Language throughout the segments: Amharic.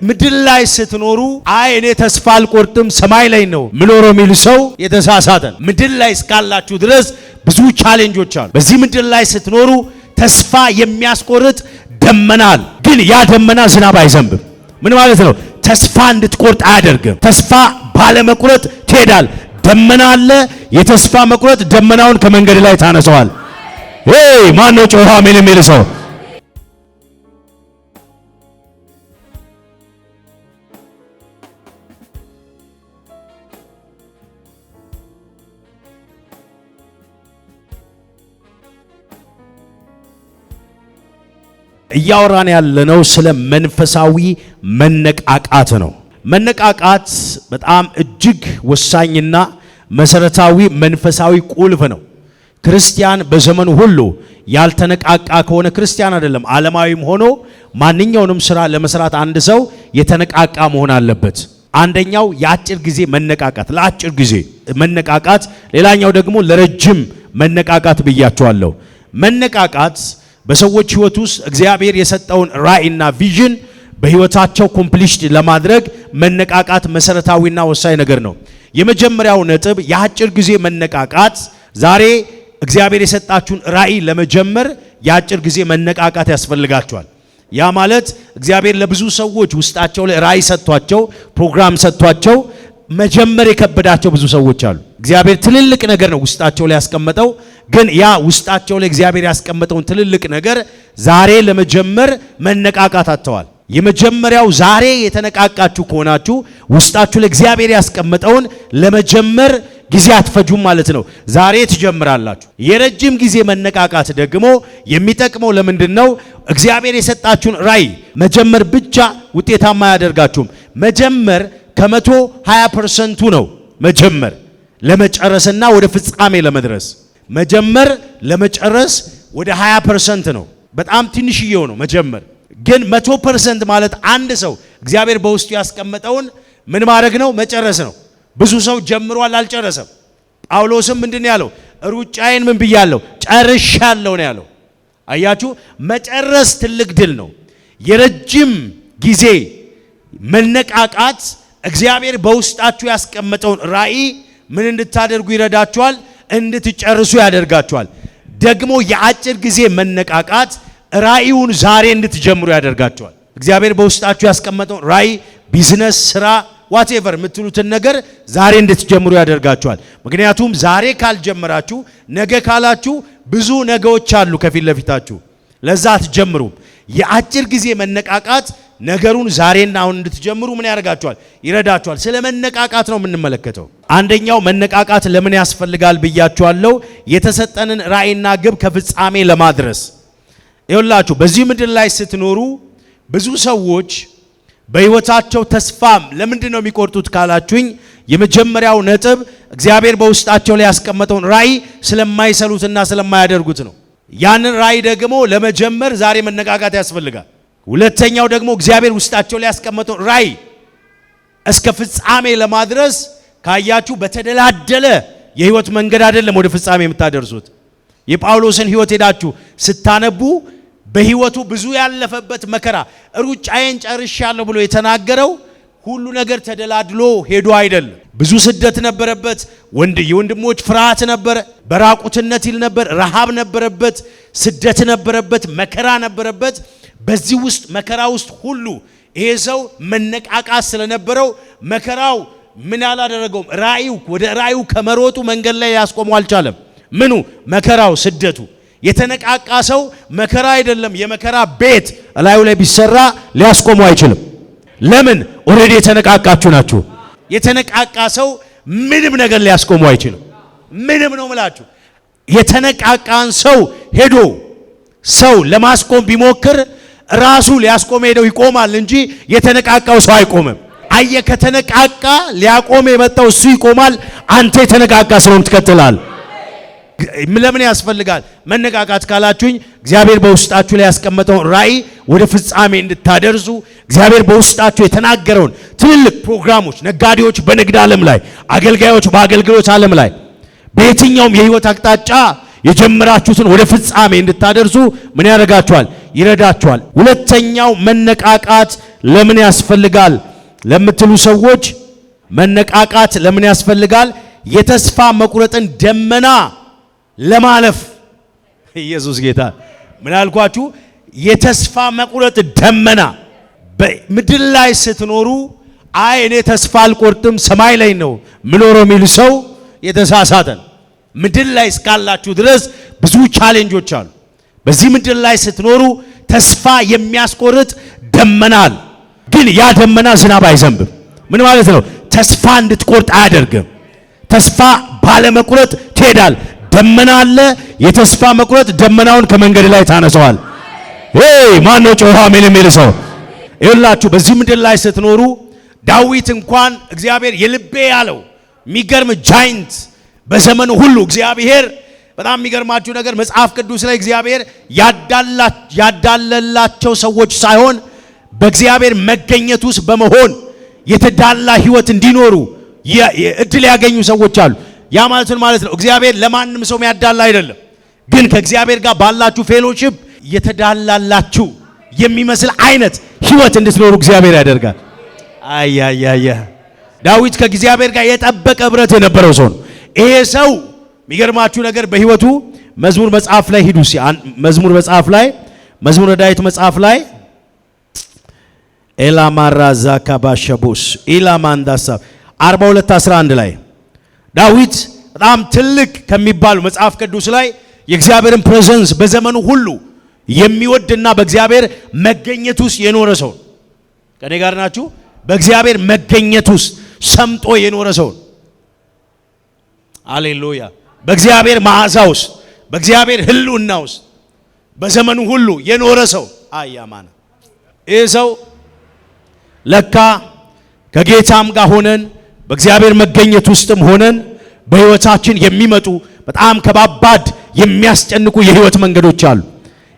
ምድር ላይ ስትኖሩ አይ እኔ ተስፋ አልቆርጥም ሰማይ ላይ ነው ምኖረው የሚል ሰው የተሳሳተ ነው። ምድር ላይ እስካላችሁ ድረስ ብዙ challenge ኦች አሉ። በዚህ ምድር ላይ ስትኖሩ ተስፋ የሚያስቆርጥ ደመና አለ። ግን ያ ደመና ዝናብ አይዘንብም። ምን ማለት ነው? ተስፋ እንድትቆርጥ አያደርግም። ተስፋ ባለመቁረጥ ትሄዳል። ደመና አለ። የተስፋ መቁረጥ ደመናውን ከመንገድ ላይ ታነሰዋል። hey ማን ነው ጮኻ አሜን የሚል ሰው? እያወራን ያለነው ስለ መንፈሳዊ መነቃቃት ነው። መነቃቃት በጣም እጅግ ወሳኝና መሰረታዊ መንፈሳዊ ቁልፍ ነው። ክርስቲያን በዘመኑ ሁሉ ያልተነቃቃ ከሆነ ክርስቲያን አይደለም። ዓለማዊም ሆኖ ማንኛውንም ስራ ለመስራት አንድ ሰው የተነቃቃ መሆን አለበት። አንደኛው የአጭር ጊዜ መነቃቃት፣ ለአጭር ጊዜ መነቃቃት፣ ሌላኛው ደግሞ ለረጅም መነቃቃት ብያቸዋለሁ። መነቃቃት በሰዎች ህይወት ውስጥ እግዚአብሔር የሰጠውን ራእይና vision በህይወታቸው complete ለማድረግ መነቃቃት መሰረታዊና ወሳኝ ነገር ነው። የመጀመሪያው ነጥብ የአጭር ጊዜ መነቃቃት። ዛሬ እግዚአብሔር የሰጣችሁን ራእይ ለመጀመር የአጭር ጊዜ መነቃቃት ያስፈልጋችኋል። ያ ማለት እግዚአብሔር ለብዙ ሰዎች ውስጣቸው ላይ ራእይ ሰጥቷቸው ፕሮግራም ሰጥቷቸው መጀመር የከበዳቸው ብዙ ሰዎች አሉ። እግዚአብሔር ትልልቅ ነገር ነው ውስጣቸው ላይ ያስቀመጠው፣ ግን ያ ውስጣቸው ላይ እግዚአብሔር ያስቀመጠውን ትልልቅ ነገር ዛሬ ለመጀመር መነቃቃት አጥተዋል። የመጀመሪያው ዛሬ የተነቃቃችሁ ከሆናችሁ ውስጣችሁ ላይ እግዚአብሔር ያስቀመጠውን ለመጀመር ጊዜ አትፈጁም ማለት ነው። ዛሬ ትጀምራላችሁ። የረጅም ጊዜ መነቃቃት ደግሞ የሚጠቅመው ለምንድን ነው? እግዚአብሔር የሰጣችሁን ራእይ መጀመር ብቻ ውጤታማ አያደርጋችሁም። መጀመር ከ120% ነው። መጀመር ለመጨረስና ወደ ፍጻሜ ለመድረስ መጀመር ለመጨረስ ወደ 20% ነው። በጣም ትንሽዬው ነው መጀመር። ግን 100% ማለት አንድ ሰው እግዚአብሔር በውስጡ ያስቀመጠውን ምን ማድረግ ነው? መጨረስ ነው። ብዙ ሰው ጀምሯል፣ አልጨረሰም። ጳውሎስም ምንድን ነው ያለው? ሩጫዬን ምን ብያለሁ? ጨርሻለሁ ነው ያለው። አያችሁ፣ መጨረስ ትልቅ ድል ነው። የረጅም ጊዜ መነቃቃት እግዚአብሔር በውስጣችሁ ያስቀመጠውን ራእይ ምን እንድታደርጉ ይረዳችኋል? እንድትጨርሱ ያደርጋችኋል። ደግሞ የአጭር ጊዜ መነቃቃት ራእዩን ዛሬ እንድትጀምሩ ያደርጋችኋል። እግዚአብሔር በውስጣችሁ ያስቀመጠውን ራእይ፣ ቢዝነስ፣ ስራ፣ whatever የምትሉትን ነገር ዛሬ እንድትጀምሩ ያደርጋችኋል። ምክንያቱም ዛሬ ካልጀመራችሁ ነገ ካላችሁ ብዙ ነገዎች አሉ ከፊት ለፊታችሁ፣ ለዛ አትጀምሩም። የአጭር ጊዜ መነቃቃት ነገሩን ዛሬና አሁን እንድትጀምሩ ምን ያደርጋችኋል? ይረዳችኋል። ስለ መነቃቃት ነው የምንመለከተው። አንደኛው መነቃቃት ለምን ያስፈልጋል ብያችኋለሁ። የተሰጠንን ራእይና ግብ ከፍጻሜ ለማድረስ። ይኸውላችሁ በዚህ ምድር ላይ ስትኖሩ ብዙ ሰዎች በሕይወታቸው ተስፋም ለምንድን ነው የሚቆርጡት ካላችሁኝ፣ የመጀመሪያው ነጥብ እግዚአብሔር በውስጣቸው ላይ ያስቀመጠውን ራእይ ስለማይሰሉትና ስለማያደርጉት ነው። ያንን ራእይ ደግሞ ለመጀመር ዛሬ መነቃቃት ያስፈልጋል። ሁለተኛው ደግሞ እግዚአብሔር ውስጣቸው ላይ ያስቀመጠውን ራእይ እስከ ፍጻሜ ለማድረስ ካያችሁ በተደላደለ የህይወት መንገድ አይደለም ወደ ፍጻሜ የምታደርሱት። የጳውሎስን ህይወት ሄዳችሁ ስታነቡ በህይወቱ ብዙ ያለፈበት መከራ ሩጫዬን ጨርሻለሁ ብሎ የተናገረው ሁሉ ነገር ተደላድሎ ሄዶ አይደለም። ብዙ ስደት ነበረበት። የወንድሞች ፍርሃት ነበረ። በራቁትነት ይል ነበር። ረሃብ ነበረበት። ስደት ነበረበት። መከራ ነበረበት። በዚህ ውስጥ መከራ ውስጥ ሁሉ ይሄ ሰው መነቃቃት ስለነበረው መከራው ምን አላደረገውም። ራእዩ ወደ ራእዩ ከመሮጡ መንገድ ላይ ያስቆመው አልቻለም። ምኑ መከራው፣ ስደቱ። የተነቃቃ ሰው መከራ አይደለም የመከራ ቤት እላዩ ላይ ቢሰራ ሊያስቆመው አይችልም። ለምን? already የተነቃቃችሁ ናችሁ። የተነቃቃ ሰው ምንም ነገር ሊያስቆመው አይችልም። ምንም ነው ምላችሁ። የተነቃቃን ሰው ሄዶ ሰው ለማስቆም ቢሞክር ራሱ ሊያስቆም ሄደው ይቆማል እንጂ የተነቃቃው ሰው አይቆምም። አየ ከተነቃቃ ሊያቆም የመጣው እሱ ይቆማል። አንተ የተነቃቃ ስለሆን ትቀጥላል። ለምን ያስፈልጋል መነቃቃት ካላችሁኝ፣ እግዚአብሔር በውስጣችሁ ላይ ያስቀመጠውን ራእይ ወደ ፍጻሜ እንድታደርሱ እግዚአብሔር በውስጣችሁ የተናገረውን ትልልቅ ፕሮግራሞች፣ ነጋዴዎች በንግድ ዓለም ላይ፣ አገልጋዮች በአገልግሎት ዓለም ላይ፣ በየትኛውም የህይወት አቅጣጫ የጀመራችሁትን ወደ ፍጻሜ እንድታደርሱ ምን ያደርጋችኋል? ይረዳችኋል። ሁለተኛው መነቃቃት ለምን ያስፈልጋል ለምትሉ ሰዎች፣ መነቃቃት ለምን ያስፈልጋል? የተስፋ መቁረጥን ደመና ለማለፍ። ኢየሱስ ጌታ። ምን አልኳችሁ? የተስፋ መቁረጥ ደመና። በምድር ላይ ስትኖሩ አይ እኔ ተስፋ አልቆርጥም፣ ሰማይ ላይ ነው ምኖረው የሚል ሰው የተሳሳተ ነው። ምድር ላይ እስካላችሁ ድረስ ብዙ challenge ኦች አሉ። በዚህ ምድር ላይ ስትኖሩ ተስፋ የሚያስቆርጥ ደመና አለ። ግን ያ ደመና ዝናብ አይዘንብም። ምን ማለት ነው? ተስፋ እንድትቆርጥ አያደርግም። ተስፋ ባለመቁረጥ ትሄዳል። ደመና አለ። የተስፋ መቁረጥ ደመናውን ከመንገድ ላይ ታነሰዋል። Hey፣ ማን ነው ጮኸ አሜን የሚል ሰው? ይኸውላችሁ፣ በዚህ ምድር ላይ ስትኖሩ ዳዊት እንኳን እግዚአብሔር የልቤ ያለው የሚገርም giant በዘመኑ ሁሉ፣ እግዚአብሔር፣ በጣም የሚገርማችሁ ነገር መጽሐፍ ቅዱስ ላይ እግዚአብሔር ያዳለላቸው ሰዎች ሳይሆን በእግዚአብሔር መገኘት ውስጥ በመሆን የተዳላ ህይወት እንዲኖሩ እድል ያገኙ ሰዎች አሉ። ያ ማለት ምን ማለት ነው? እግዚአብሔር ለማንም ሰው የሚያዳላ አይደለም። ግን ከእግዚአብሔር ጋር ባላችሁ fellowship የተዳላላችሁ የሚመስል አይነት ህይወት እንድትኖሩ እግዚአብሔር ያደርጋል። አያያያ፣ ዳዊት ከእግዚአብሔር ጋር የጠበቀ ህብረት የነበረው ሰው ነው። ይሄ ሰው የሚገርማችሁ ነገር በህይወቱ መዝሙር መጽሐፍ ላይ ሂዱ። መዝሙር መጽሐፍ ላይ፣ መዝሙረ ዳዊት መጽሐፍ ላይ፣ ኤላማራዛ ካባሸቡስ ኢላማንዳሳ 42:11 ላይ ዳዊት በጣም ትልቅ ከሚባሉ መጽሐፍ ቅዱስ ላይ የእግዚአብሔርን presence በዘመኑ ሁሉ የሚወድና በእግዚአብሔር መገኘት ውስጥ የኖረ ሰው ነው። ከኔ ጋር ናችሁ? በእግዚአብሔር መገኘት ውስጥ ሰምጦ የኖረ ሰው ነው። አሌሉያ። በእግዚአብሔር መዓዛ ውስጥ፣ በእግዚአብሔር ሕልውና ውስጥ በዘመኑ ሁሉ የኖረ ሰው አያማና። ይህ ሰው ለካ ከጌታም ጋር ሆነን በእግዚአብሔር መገኘት ውስጥም ሆነን በሕይወታችን የሚመጡ በጣም ከባባድ የሚያስጨንቁ የሕይወት መንገዶች አሉ።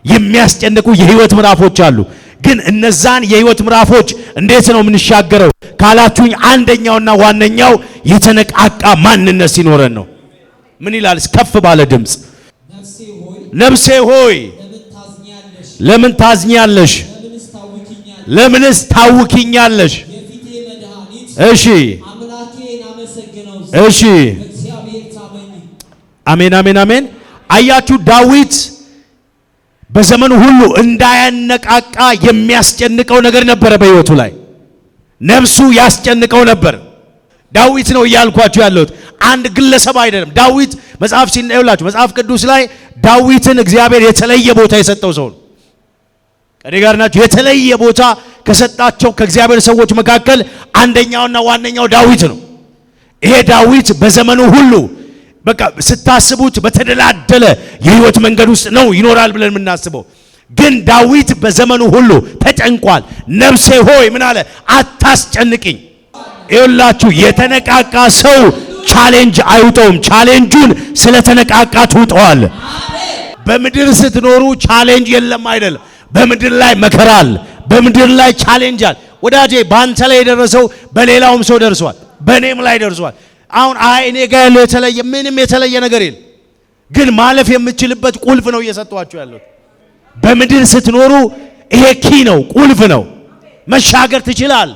የሚያስጨንቁ የሕይወት ምዕራፎች አሉ። ግን እነዛን የሕይወት ምዕራፎች እንዴት ነው የምንሻገረው ካላችሁኝ፣ አንደኛውና ዋነኛው የተነቃቃ ማንነት ሲኖረን ነው። ምን ይላል? ከፍ ባለ ድምፅ። ነፍሴ ሆይ ለምን ታዝኛለሽ? ለምንስ ታውኪኛለሽ? እሺ፣ አሜን፣ አሜን፣ አሜን። አያችሁ፣ ዳዊት በዘመኑ ሁሉ እንዳያነቃቃ የሚያስጨንቀው ነገር ነበረ በሕይወቱ ላይ፣ ነፍሱ ያስጨንቀው ነበር። ዳዊት ነው እያልኳችሁ ያለሁት፣ አንድ ግለሰብ አይደለም። ዳዊት መጽሐፍ ሲናዩላችሁ መጽሐፍ ቅዱስ ላይ ዳዊትን እግዚአብሔር የተለየ ቦታ የሰጠው ሰው ነው። ከኔ ጋር ናችሁ? የተለየ ቦታ ከሰጣቸው ከእግዚአብሔር ሰዎች መካከል አንደኛውና ዋነኛው ዳዊት ነው። ይሄ ዳዊት በዘመኑ ሁሉ በቃ ስታስቡት በተደላደለ የህይወት መንገድ ውስጥ ነው ይኖራል ብለን የምናስበው። ግን ዳዊት በዘመኑ ሁሉ ተጨንቋል። ነፍሴ ሆይ ምን አለ? አታስጨንቅኝ። ይኸውላችሁ፣ የተነቃቃ ሰው challenge አይውጠውም። Challenge ኡን ስለተነቃቃ ትውጠዋል። በምድር ስትኖሩ challenge የለም አይደለም። በምድር ላይ መከራ አለ። በምድር ላይ challenge አለ። ወዳጄ፣ በአንተ ላይ የደረሰው በሌላውም ሰው ደርሷል፣ በእኔም ላይ ደርሷል። አሁን አይ እኔ ጋር ያለው የተለየ፣ ምንም የተለየ ነገር የለም። ግን ማለፍ የምችልበት ቁልፍ ነው እየሰጠኋችሁ ያለሁት። በምድር ስትኖሩ ይሄ key ነው፣ ቁልፍ ነው። መሻገር ትችላል።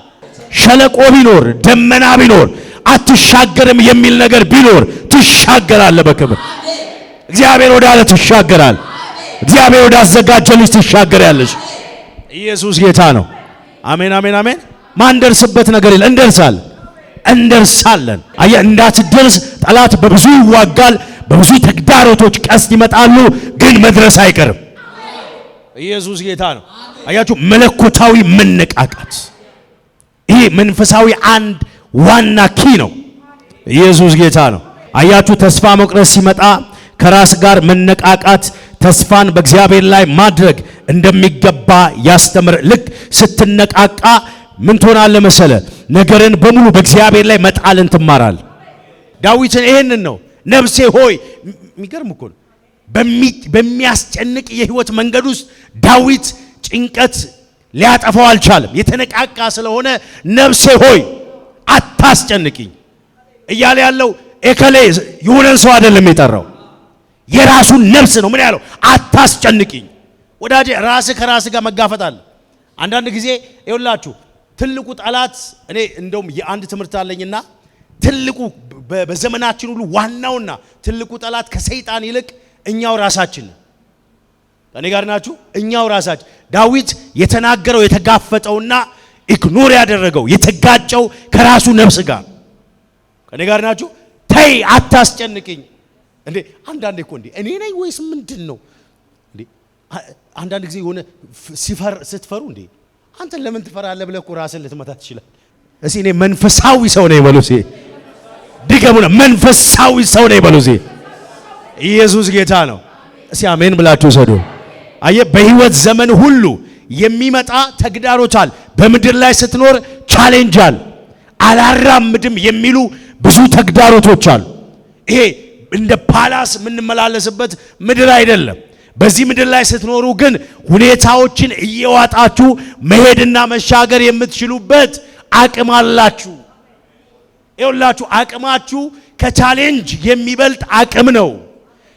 ሸለቆ ቢኖር፣ ደመና ቢኖር፣ አትሻገርም የሚል ነገር ቢኖር ትሻገራለህ በክብር። እግዚአብሔር ወዳለ ትሻገራል። እግዚአብሔር ወዳዘጋጀልሽ ትሻገሪያለሽ። ኢየሱስ ጌታ ነው። አሜን፣ አሜን፣ አሜን። ማንደርስበት ነገር የለ፣ እንደርሳለን፣ እንደርሳለን። አየህ፣ እንዳትደርስ ጠላት በብዙ ይዋጋል፣ በብዙ ተግዳሮቶች ቀስት ይመጣሉ፣ ግን መድረስ አይቀርም። ኢየሱስ ጌታ ነው። አያችሁ፣ መለኮታዊ መነቃቃት ይሄ መንፈሳዊ አንድ ዋና key ነው። ኢየሱስ ጌታ ነው። አያችሁ፣ ተስፋ መቁረጥ ሲመጣ ከራስ ጋር መነቃቃት ተስፋን በእግዚአብሔር ላይ ማድረግ እንደሚገባ ያስተምር። ልክ ስትነቃቃ ምን ትሆናለህ መሰለ? ነገርን በሙሉ በእግዚአብሔር ላይ መጣልን ትማራል። ዳዊትን ይሄንን ነው፣ ነፍሴ ሆይ፣ የሚገርም እኮ ነው። በሚያስጨንቅ የህይወት መንገድ ውስጥ ዳዊት ጭንቀት ሊያጠፋው አልቻለም። የተነቃቃ ስለሆነ ነፍሴ ሆይ አታስጨንቅኝ እያለ ያለው ኤከሌ የሆነን ሰው አይደለም የጠራው፣ የራሱን ነፍስ ነው። ምን ያለው? አታስጨንቅኝ። ወዳጄ፣ ራስህ ከራስህ ጋር መጋፈጥ አለ። አንዳንድ ጊዜ ይኸውላችሁ ትልቁ ጠላት፣ እኔ እንደውም የአንድ ትምህርት አለኝና፣ ትልቁ በዘመናችን ሁሉ ዋናውና ትልቁ ጠላት ከሰይጣን ይልቅ እኛው ራሳችን ነን። ከእኔ ጋር ናችሁ? እኛው ራሳችን። ዳዊት የተናገረው፣ የተጋፈጠውና ignore ያደረገው፣ የተጋጨው ከራሱ ነፍስ ጋር። ከእኔ ጋር ናችሁ? ተይ አታስጨንቅኝ። እንዴ አንዳንዴ እኮ እንዴ እኔ ነኝ ወይስ ምንድን ነው እንዴ? አንዳንድ ጊዜ የሆነ ሲፈር ስትፈሩ እንዴ አንተ ለምን ትፈራለህ ብለህ እኮ ራስን ልትመታ ትችላለህ። እስኪ እኔ መንፈሳዊ ሰው ነኝ በሉ። እስኪ ድገሙና መንፈሳዊ ሰው ነኝ በሉ። እስኪ ኢየሱስ ጌታ ነው። እስኪ አሜን ብላችሁ ውሰዱ። አየህ፣ በህይወት ዘመን ሁሉ የሚመጣ ተግዳሮት አለ። በምድር ላይ ስትኖር challenge አለ። አላራምድም የሚሉ ብዙ ተግዳሮቶች አሉ። ይሄ እንደ palace የምንመላለስበት ምድር አይደለም። በዚህ ምድር ላይ ስትኖሩ ግን ሁኔታዎችን እየዋጣችሁ መሄድና መሻገር የምትችሉበት አቅም አላችሁ። ይኸውላችሁ አቅማችሁ ከ challenge የሚበልጥ አቅም ነው።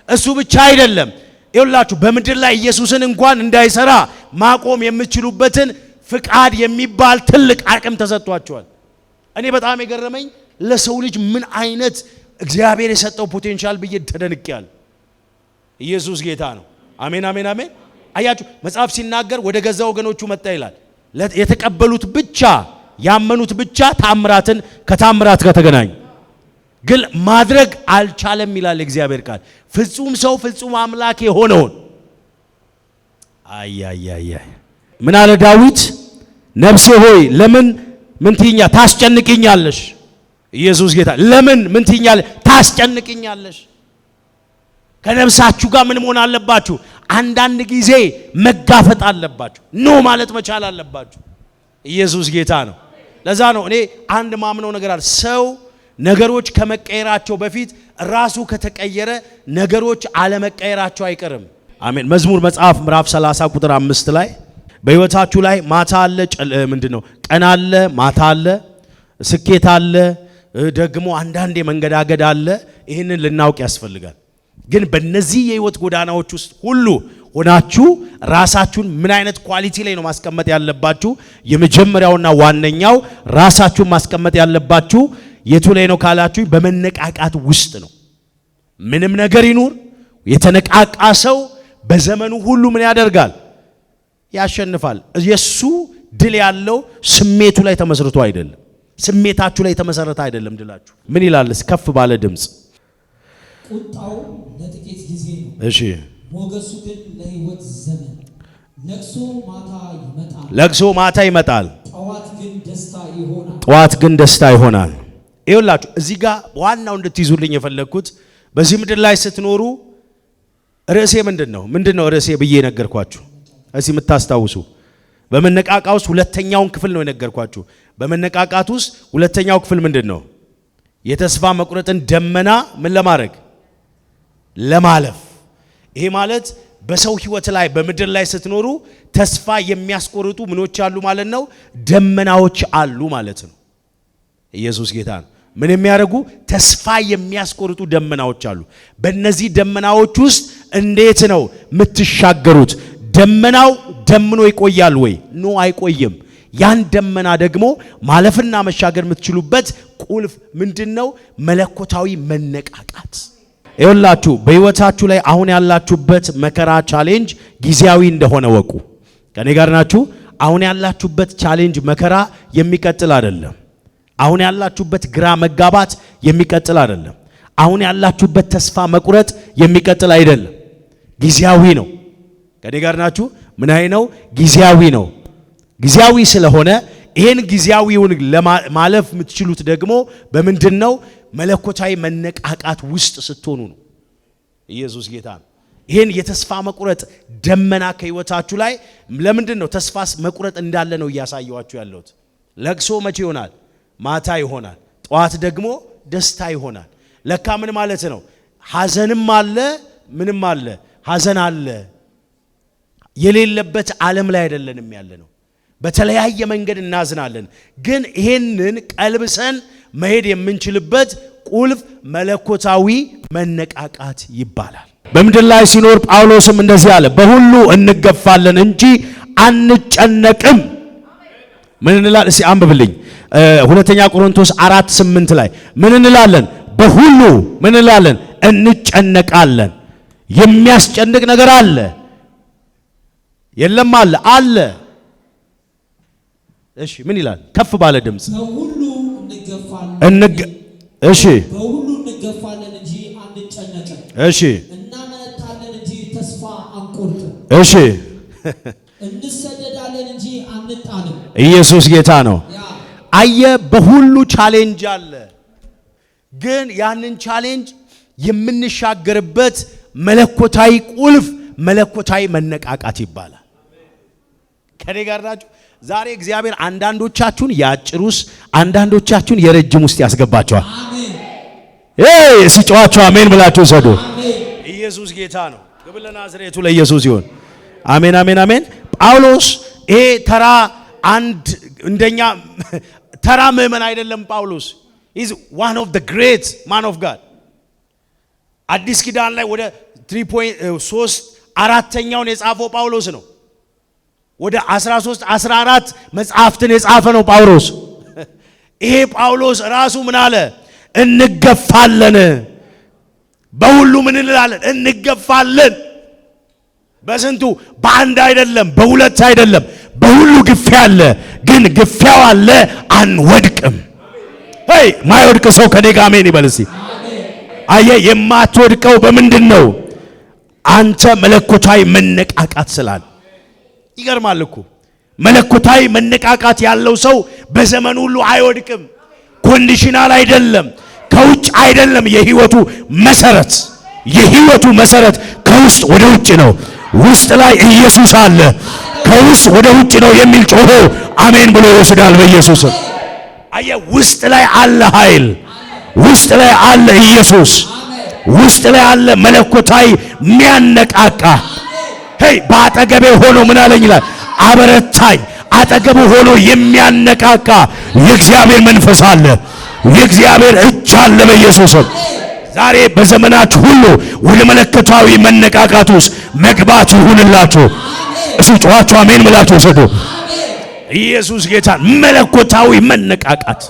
እሱ ብቻ አይደለም። ይኸውላችሁ በምድር ላይ ኢየሱስን እንኳን እንዳይሰራ ማቆም የምትችሉበትን ፍቃድ የሚባል ትልቅ አቅም ተሰጥቷቸዋል። እኔ በጣም የገረመኝ ለሰው ልጅ ምን አይነት እግዚአብሔር የሰጠው potential ብዬ ተደንቄያለሁ። ኢየሱስ ጌታ ነው። አሜን አሜን አሜን። አያችሁ፣ መጽሐፍ ሲናገር ወደ ገዛ ወገኖቹ መጣ ይላል። የተቀበሉት ብቻ፣ ያመኑት ብቻ ታምራትን ከታምራት ጋር ተገናኙ። ግን ማድረግ አልቻለም ይላል የእግዚአብሔር ቃል። ፍጹም ሰው፣ ፍጹም አምላክ የሆነውን አያያያ ምን አለ ዳዊት? ነፍሴ ሆይ ለምን ምን ትይኛ ታስጨንቅኛለሽ? ኢየሱስ ጌታ። ለምን ምን ትይኛለሽ? ታስጨንቅኛለሽ። ከነፍሳችሁ ጋር ምን መሆን አለባችሁ? አንዳንድ ጊዜ መጋፈጥ አለባችሁ። No ማለት መቻል አለባችሁ። ኢየሱስ ጌታ ነው። ለዛ ነው እኔ አንድ ማምነው ነገር አለ። ሰው ነገሮች ከመቀየራቸው በፊት ራሱ ከተቀየረ ነገሮች አለመቀየራቸው አይቀርም። አሜን። መዝሙር መጽሐፍ ምዕራፍ 30 ቁጥር 5 ላይ በሕይወታችሁ ላይ ማታ አለ፣ ምንድን ነው፣ ቀን አለ፣ ማታ አለ፣ ስኬት አለ፣ ደግሞ አንዳንዴ መንገዳገድ አለ። ይህንን ልናውቅ ያስፈልጋል። ግን በእነዚህ የህይወት ጎዳናዎች ውስጥ ሁሉ ሆናችሁ ራሳችሁን ምን አይነት quality ላይ ነው ማስቀመጥ ያለባችሁ? የመጀመሪያውና ዋነኛው ራሳችሁን ማስቀመጥ ያለባችሁ የቱ ላይ ነው ካላችሁ፣ በመነቃቃት ውስጥ ነው። ምንም ነገር ይኑር የተነቃቃ ሰው በዘመኑ ሁሉ ምን ያደርጋል? ያሸንፋል። የሱ ድል ያለው ስሜቱ ላይ ተመስርቶ አይደለም። ስሜታችሁ ላይ የተመሰረተ አይደለም ድላችሁ። ምን ይላልስ? ከፍ ባለ ድምፅ። ቁጣው ለጥቂት ጊዜ ነው፣ ሞገሱ ግን ለሕይወት ዘመን። ለቅሶ ማታ ይመጣል፣ ለቅሶ ማታ ይመጣል፣ ጠዋት ግን ደስታ ይሆናል። ጠዋት ግን ደስታ ይሆናል። ይኸውላችሁ እዚህ ጋር ዋናው እንድትይዙልኝ የፈለግኩት በዚህ ምድር ላይ ስትኖሩ ርዕሴ ምንድን ነው? ምንድን ነው ርዕሴ ብዬ የነገርኳችሁ? እስኪ የምታስታውሱ፣ በመነቃቃት ውስጥ ሁለተኛውን ክፍል ነው የነገርኳችሁ። በመነቃቃት ውስጥ ሁለተኛው ክፍል ምንድን ነው? የተስፋ መቁረጥን ደመና ምን ለማድረግ? ለማለፍ። ይሄ ማለት በሰው ህይወት ላይ በምድር ላይ ስትኖሩ ተስፋ የሚያስቆርጡ ምኖች አሉ ማለት ነው፣ ደመናዎች አሉ ማለት ነው። ኢየሱስ ጌታ ነው። ምን የሚያደርጉ? ተስፋ የሚያስቆርጡ ደመናዎች አሉ። በእነዚህ ደመናዎች ውስጥ እንዴት ነው የምትሻገሩት? ደመናው ደምኖ ይቆያል ወይ? No፣ አይቆይም። ያን ደመና ደግሞ ማለፍና መሻገር የምትችሉበት ቁልፍ ምንድን ነው? መለኮታዊ መነቃቃት። ይኸውላችሁ በህይወታችሁ ላይ አሁን ያላችሁበት መከራ፣ challenge ጊዜያዊ እንደሆነ እወቁ። ከኔ ጋር ናችሁ? አሁን ያላችሁበት challenge፣ መከራ የሚቀጥል አይደለም። አሁን ያላችሁበት ግራ መጋባት የሚቀጥል አይደለም። አሁን ያላችሁበት ተስፋ መቁረጥ የሚቀጥል አይደለም። ጊዜያዊ ነው። ከኔ ጋር ናችሁ? ምን አይ ነው? ጊዜያዊ ነው። ጊዜያዊ ስለሆነ ይሄን ጊዜያዊውን ማለፍ የምትችሉት ደግሞ በምንድን ነው? መለኮታዊ መነቃቃት ውስጥ ስትሆኑ ነው። ኢየሱስ ጌታ ነው። ይሄን የተስፋ መቁረጥ ደመና ከህይወታችሁ ላይ ለምንድን ነው? ተስፋ መቁረጥ እንዳለ ነው እያሳየዋችሁ ያለሁት። ለቅሶ መቼ ይሆናል? ማታ ይሆናል። ጠዋት ደግሞ ደስታ ይሆናል። ለካ ምን ማለት ነው? ሐዘንም አለ፣ ምንም አለ፣ ሐዘን አለ። የሌለበት ዓለም ላይ አይደለንም ያለ ነው። በተለያየ መንገድ እናዝናለን። ግን ይሄንን ቀልብሰን መሄድ የምንችልበት ቁልፍ መለኮታዊ መነቃቃት ይባላል። በምድር ላይ ሲኖር ጳውሎስም እንደዚህ አለ፣ በሁሉ እንገፋለን እንጂ አንጨነቅም። ምን እንላለን? እስኪ አንብብልኝ። ሁለተኛ ቆሮንቶስ 4:8 ላይ ምን እንላለን? በሁሉ ምን እንላለን? እንጨነቃለን። የሚያስጨንቅ ነገር አለ የለም? አለ አለ። እሺ ምን ይላል? ከፍ ባለ ድምጽ በሁሉ እንገፋለን። እሺ በሁሉ እንገፋለን እንጂ አንጨነቅም። እሺ እናመነታለን እንጂ ተስፋ አንቆርጥም። እሺ እንሰደዳለን እንጂ አንጣልም። ኢየሱስ ጌታ ነው። ያ አየ በሁሉ challenge አለ። ግን ያንን challenge የምንሻገርበት መለኮታዊ ቁልፍ መለኮታዊ መነቃቃት ይባላል። ከኔ ጋር ናችሁ? ዛሬ እግዚአብሔር አንዳንዶቻችሁን የአጭር ውስጥ አንዳንዶቻችሁን የረጅም ውስጥ ያስገባቸዋል። አሜን ሲጨዋቸው አሜን ብላችሁ ሰዱ። አሜን። ኢየሱስ ጌታ ነው። ክብር ለናዝሬቱ ለኢየሱስ ይሁን። አሜን አሜን አሜን። ጳውሎስ ይሄ ተራ አንድ እንደኛ ተራ ምዕመን አይደለም። ጳውሎስ is one of the great man of God። አዲስ ኪዳን ላይ ወደ 3.3 አራተኛውን የጻፈው ጳውሎስ ነው። ወደ 13 14 መጽሐፍትን የጻፈ ነው ጳውሎስ። ይሄ ጳውሎስ ራሱ ምን አለ? እንገፋለን፣ በሁሉ ምን እንላለን? እንገፋለን። በስንቱ? በአንድ አይደለም፣ በሁለት አይደለም፣ በሁሉ ግፊያ አለ። ግን ግፊያው አለ፣ አንወድቅም። Hey፣ ማይወድቅ ሰው ከኔ ጋር አሜን ይበል እስቲ። አየ የማትወድቀው በምንድን ነው? አንተ መለኮታዊ መነቃቃት ስላለ። ይገርማል እኮ መለኮታዊ መነቃቃት ያለው ሰው በዘመኑ ሁሉ አይወድቅም። Conditional አይደለም፣ ከውጭ አይደለም። የህይወቱ መሰረት የህይወቱ መሰረት ከውስጥ ወደ ውጭ ነው። ውስጥ ላይ ኢየሱስ አለ። ከውስጥ ወደ ውጭ ነው የሚል ጮሆ አሜን ብሎ ይወስዳል በኢየሱስ። አየ ውስጥ ላይ አለ ኃይል፣ ውስጥ ላይ አለ ኢየሱስ፣ ውስጥ ላይ አለ መለኮታዊ የሚያነቃቃ። Hey፣ በአጠገቤ ሆኖ ምን አለኝ ይላል፣ አበረታኝ። አጠገቡ ሆኖ የሚያነቃቃ የእግዚአብሔር መንፈስ አለ፣ የእግዚአብሔር እጅ አለ በኢየሱስ። ዛሬ በዘመናችሁ ሁሉ ወደ መለኮታዊ መነቃቃት ውስጥ መግባት ይሁንላችሁ። እሱ ጨዋችሁ አሜን ብላችሁ ውሰዱ። ኢየሱስ ጌታ። መለኮታዊ መነቃቃት፣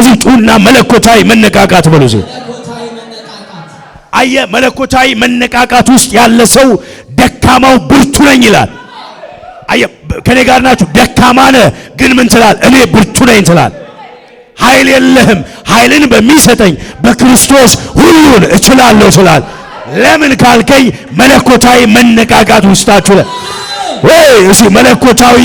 እዚህ ጩና መለኮታዊ መነቃቃት በሉ። እዚህ መለኮታዊ መነቃቃት። አየ መለኮታዊ መነቃቃት ውስጥ ያለ ሰው ደካማው ብርቱ ነኝ ይላል። አየ ከኔ ጋር ናችሁ? ደካማ ነህ ግን ምን ትላል? እኔ ብርቱ ነኝ ትላል። ኃይል የለህም፣ ኃይልን በሚሰጠኝ በክርስቶስ ሁሉን እችላለሁ ትላል። ለምን ካልከኝ መለኮታዊ መነቃቃት ውስጣችሁ ላይ ወይ እሺ፣ መለኮታዊ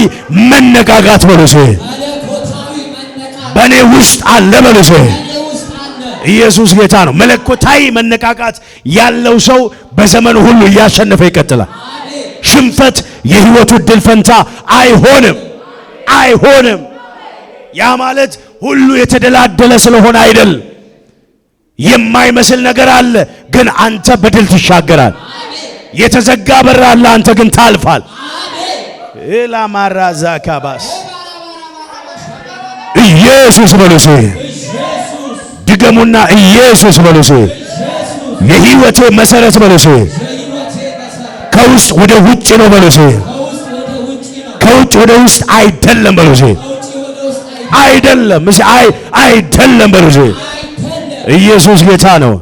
መነቃቃት በሉ እስኪ። መለኮታዊ መነቃቃት። በእኔ ውስጥ አለ በሉ እስኪ። በእኔ ውስጥ አለ። ኢየሱስ ጌታ ነው። መለኮታዊ መነቃቃት ያለው ሰው በዘመኑ ሁሉ እያሸነፈ ይቀጥላል። አሜን። ሽንፈት የህይወቱ ዕድል ፈንታ አይሆንም፣ አይሆንም። ያ ማለት ሁሉ የተደላደለ ስለሆነ አይደል። የማይመስል ነገር አለ፣ ግን አንተ በድል ትሻገራል። የተዘጋ በር አለ፣ አንተ ግን ታልፋል። ኢላማራዛ ካባስ ኢየሱስ በሉ እስኪ። ኢየሱስ። ድገሙና ኢየሱስ በሉ እስኪ። ኢየሱስ። የህይወቴ መሰረት በሉ እስኪ። የህይወቴ መሰረት። ከውስጥ ወደ ውጭ ነው በሉ እስኪ። ከውስጥ ወደ ውጭ ነው። ከውጭ ወደ ውስጥ አይደለም በሉ እስኪ። ከውጭ ወደ ውስጥ አይደለም። እስኪ አይ አይደለም በሉ እስኪ። አይደለም። ኢየሱስ ጌታ ነው።